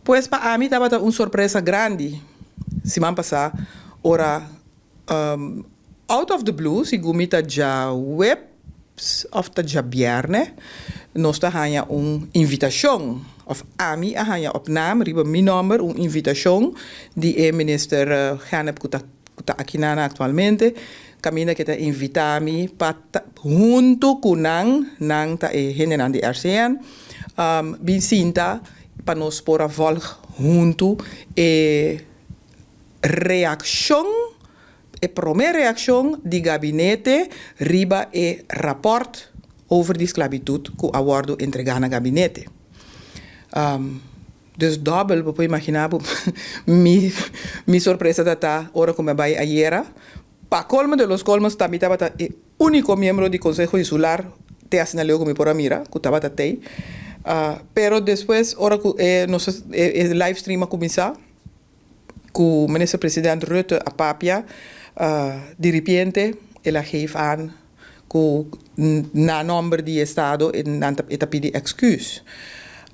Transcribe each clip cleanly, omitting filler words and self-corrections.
Pues pa ami tabata un sorpresa grandi siman pasá ora out of the blue, segun mi ta djaweps òf ta djabièrnè, nos ta haña un invitashon, òf ami a haña op naam, riba mi nòmber, un invitashon di e minister Gennip ku ta akinan aktualmente, kaminda ku ta invitá mi pa huntu ku nan, nan ta e hendenan di RCN, bin sinta pa nos por a volg huntu e reakshon, e promé reakshon di gabinete riba e rapport over di sklabitut ku a wòrdu entregá na gabinete. Dus dòbel, bo por imaginá mi sorpresa ta ora ku mi a bai ayera. Pa colmo de los colmos, tambe tabata e úniko miembro di Konseho Insular te asina leu ku mi por a mira, ku tabata tei. Pero despues, ora ku nos live stream a kuminsá, ku minister president Rutte a papia, di repente, el a geef aan ku na nòmber di Estado e ta pidi ekskuus.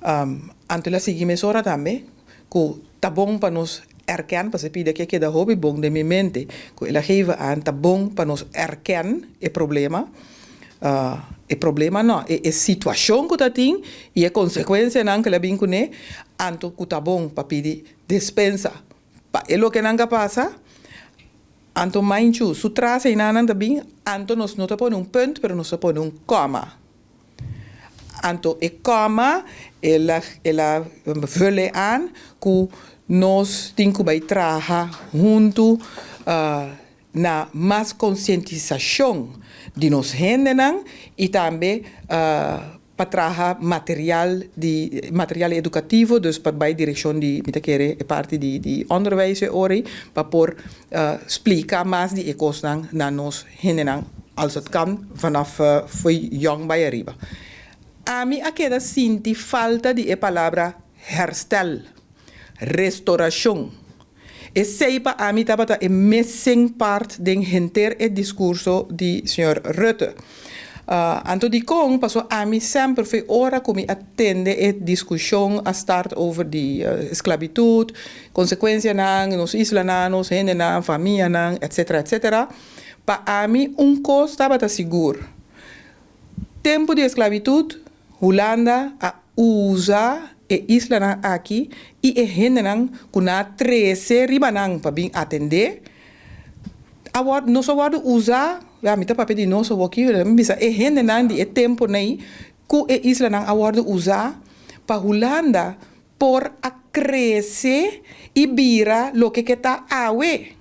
Anto el a sigui mesora tambe, ku ta bon pa nos erken, pa se pide ku keda hopi bon den mi mente, ku el a geef aan ta bon pa nos erken e problema, e problema no, e situashon ku tin i e konsekuensianan ku el a bin kuné, anto ku ta bon pa pidi despensa pa e loke nan a pasa. Anto mainchu su tras einan tambe, anto nos no ta pone un punt, pero nos ta pone un kòma. Anto e kòma, el a vul aan ku nos tin ku bai traha huntu na mas konsientisashon di nos hendenan i tambe pa traha material edukativo, dus pa bai direkshon di, mi ta kere, e parti di onderwijs ori, pa por splika mas di e kosnan na nos hendenan, als het kan, vanaf for jong bai ariba. Ami a keda sinti falta di e palabra herstel, restorashon. Esei pa ami tabata e missing part den henter e diskurso di señor Rutte. Anto di kon, paso ami semper for di ora ku mi a tende e diskushon a start over di sklabitut, konsekuensianan, nos islanan, nos hendenan, famianan, etc. etc. Pa ami un kos tabata sigur. Tempu di sklabitut, Hulanda a usa e islanan aki i e hendenan ku nan a trese riba nan pa bin atendé. Awor nos a wòrdu usa, ja, mi ta papia di nos aki, mi bisa e hendenan di e tempu nei ku e islanan a wòrdu usa pa Hulanda por a krese i bira loke ku ta awe.